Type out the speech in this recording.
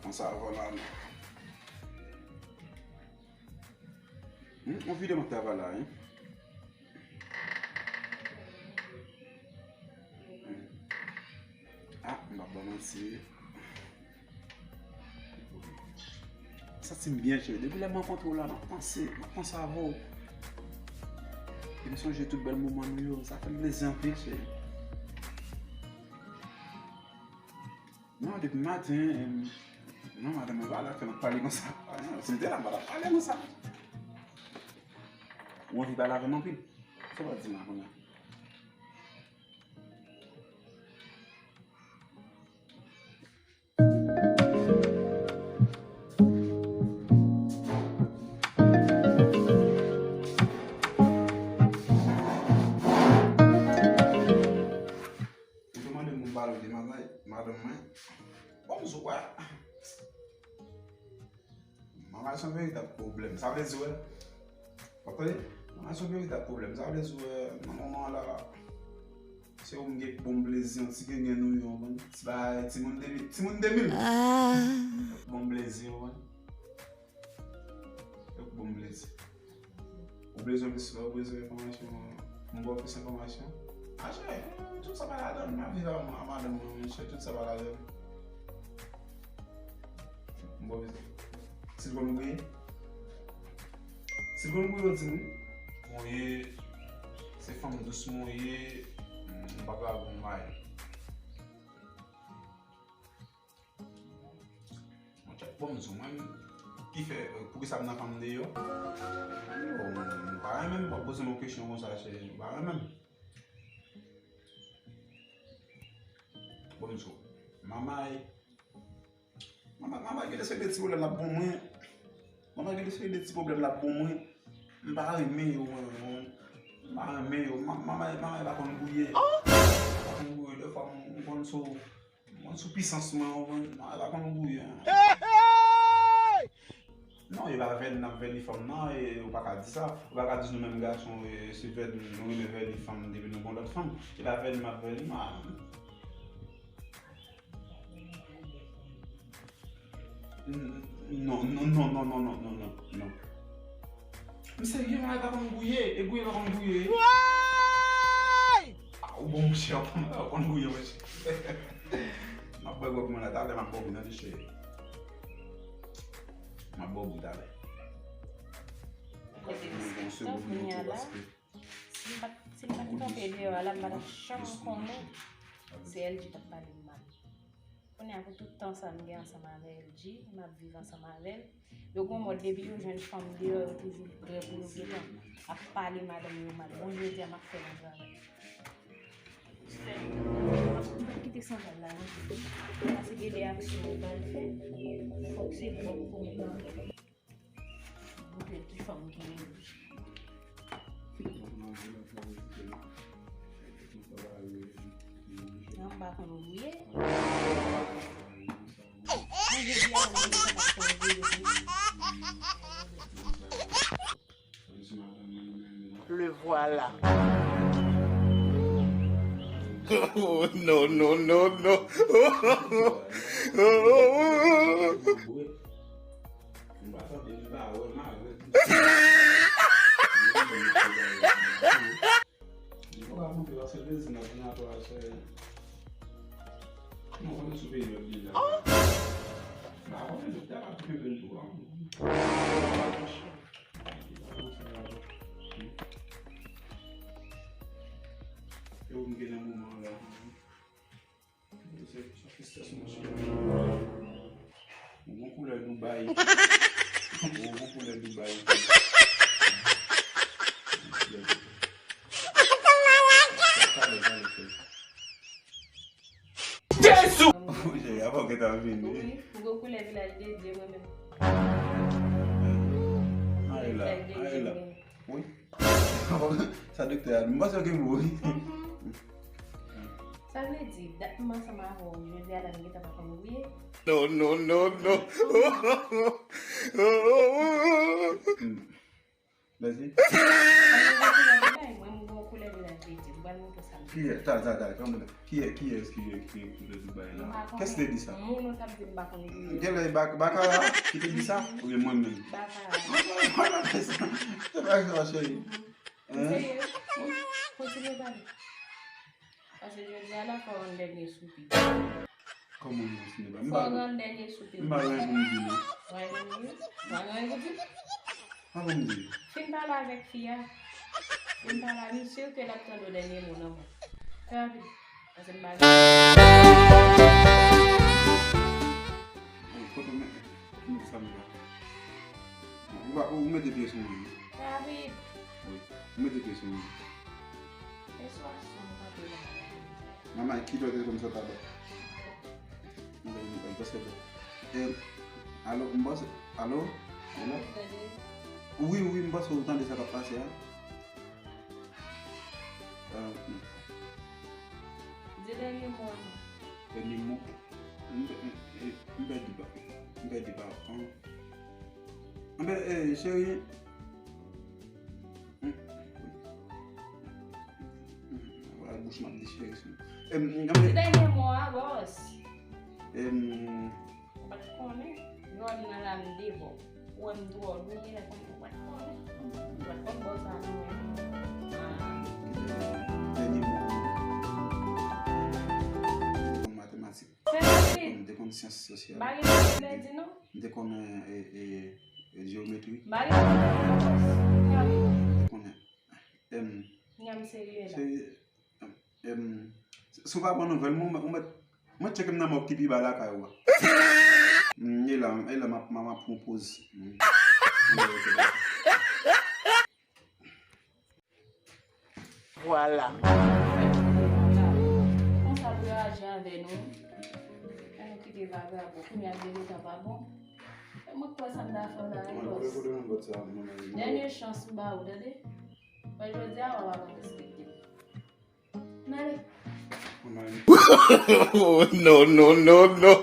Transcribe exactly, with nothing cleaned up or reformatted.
Konsa, vwala. Hmm, yon videyo mwen travay la, wi. Ah, m pa ba manti. Santi m byen, cheri. Depi lè m rankontre w la, m ap panse, m ap panse avè w. E m sonje tout bèl moman nou yo. Sa fè m plezi anpil, cheri. Non, depi maten, em, non, madanm mwen pa la, fè m ap pale konsa. Ah, si m te la, m pa t ap pale konsa. Ou anvi pale avè m anpil? Sa w ap di m la kounye a? Ou te mande m pou m pale w de madanm, madanm mwen. Bon, m sou wè. Manman se yon veritab pwoblèm. Sa vle di, wè. W ap tande? Manman se yon veritab pwoblèm. Sa vle di, wè, nan moman la, se ou m gen pou m plezi, yon ti gengen nou yo, w konprann? Ti bagay, timoun de mil, timoun de mil. Pou m plezi, w konprann? Yo pou m plezi. Ou bezwen plis, ou bezwen enfòmasyon, m ba w plis enfòmasyon. Mache, tout sa pa ladan, m ap viv a madanm mwen, monchè, tout sa pa ladan. M ba w plis. Si l konn gouye? Si l konn gouye, w di m wi. Mwen ye, se fanm dous mwen ye, m pa ka bon may. Monchè, bon, m di w, mwen, ki fè, poukisa m nan fanm deyò? Yo, m pa renmen m, w ap poze m yon kesyon konsa, cheri, m pa renmen m. Bon, m di w, manman, manman, manman gen de seri de ti pwoblèm l ap bon mwen. Manman gen de seri de ti pwoblèm l ap bon mwen. M pa renmen yo, mwen, mwen. M pa renmen yo. Ma-, manman, manman pa konn gouye. Pa konn gouye, defwa m, m konn sou Mwen sou pisans mwen, ou konn, non, e pa konn gouye, an. Non, e pa vèni n ap vèni fanm nan, e ou pa ka di sa. Ou pa ka di nou menm gason, e, se vèni, nou renmen vèni fanm depi nou gon lòt fanm. E pa vèni m ap vèni, mwen. Non, non, non. M serye, mwen pa konn gouye, e gouye pa konn gouye. Woy! Ah, ou bon, monchè, ou konn, ou konn gouye, monchè. M ap bwè gwòg mwen la, talè m ap ba w nan li, cheri. M ap ba w talè. Kote m soti kounye a la, si m pa t, si m pa t kanpe deyò a la, m pa t ap janm konnen se L G t ap pale m mal. Kounye a, pou tout tan sa m gen ansanm avè L G, m ap viv ansanm avè l. Yo gon mòd, depi yo jwenn fanm deyò, yo toujou prè pou yo gentan ap pale madanm yo mal. Bon, jodi a, m ap fè yon travay. M p ap kite sandal la, non. Paske gen de aksyon ou pral fè, fòk se bòk pou ou pran. Montre ki fanm ki rele. Nan m pa konn gouye. Mwen jodi a, mwen pa konn gouye. Le voilà. Oh, non, non, non, non. M pa tande, m pa wè, m a wè. M pa monte paske plezi nan vin atò a, chè. Non, konnen sou peryòd li la. M pa konnen, doktè la tou kenbe l tou, an. E ou m gen nan moman an la. Ou gon koulè Dubai. Ou gon koulè Dubai. Jezi! Ou gon koulè Vilaj de Dye, mwen menm. Ay la, ay la. Wi. Sa doktè a di, m panse w gen mo wi. Sa vle di, dat m ansanm avè w, jodi a la, m gentan pa konn gouye? Non, non, non, non. Vas-y. Mwen, m gon koulè Vilaj de Dye, m pral montre w sa m te Kiyès? Ta, ta, ta, kòman? Kiyès, kiyès ki, ki, ki te di bay la? Kès te di sa? Moun ou t ap di m pa konn ekri. Gen lè e Bak-, Bakara ki te di sa? Oubyen mwen menm? Bakara. Mwen pa fè sa. Se pa sa, cheri. Hein? Serye? Kontinye pale. Paske jodi a la, fò w rann dènye soupi. Kòman m kontinye pale? M pa, fò w rann dènye soupi. M pa gen anyen pou m di non. W pa gen anyen pou di? Pa pou m di. Fin pale avèk fi a. Fin pale, m si ke l ap tande dènye mo nan mwen. Fè rapid. Paske m pa gen. Bon, kote w met, kote w met sa m la? Ou pa, ou mete pye sou mwen. Fè rapid. Wi. Ou mete pye sou mwen. Eswasyon pa te la. Manman, ki lòt telefòn sa ta ba? Mwen, mwen, mwen, paske, eh, alo, m panse, alo? Alo? Wi, wi, m panse ou tande sa k ap pase a. Eh, di dènye mo a non. Dènye mo? M, m, m, m pèdi pa. M pèdi pa. Anben, eh, cheri. Hmm. Hmm. Wè, bouch m ap dechire sou. Em, di dènye mo a, bòs. Em, ou pa t konnen. Jodi a la m devò. Ou wè m dwòl, ou genlè konn ou pa t konnen. Ou pa t konn bòs la non. Ah. Dènye mo. Matematik. Fè rapid. M te konn syans sosyal. M pa gen anyen pou m pèdi non. M te konn, eh, eh, eh, jewometri. M pa gen anyen pou m pèdi. Fè rapid. M te konn, em, nyanm serye la. Se, em, si w pa pran nouvèl mwen, ou mèt, ou mèt tcheke m nan mòg ki pi ba lakay ou a. Mm, e la, e la m ap, m ap, m ap pran poz. Mm. Vwala. Konsa pou yo aji avè nou. Ann nou kite vagabon. Kounye a de letan pa bon. E mwen kwè sa m ta fè w la, e bòs. Dènye chans m ba ou, tande. Mwen jodi a, w ap respekte m. N ale. No, no, no, no.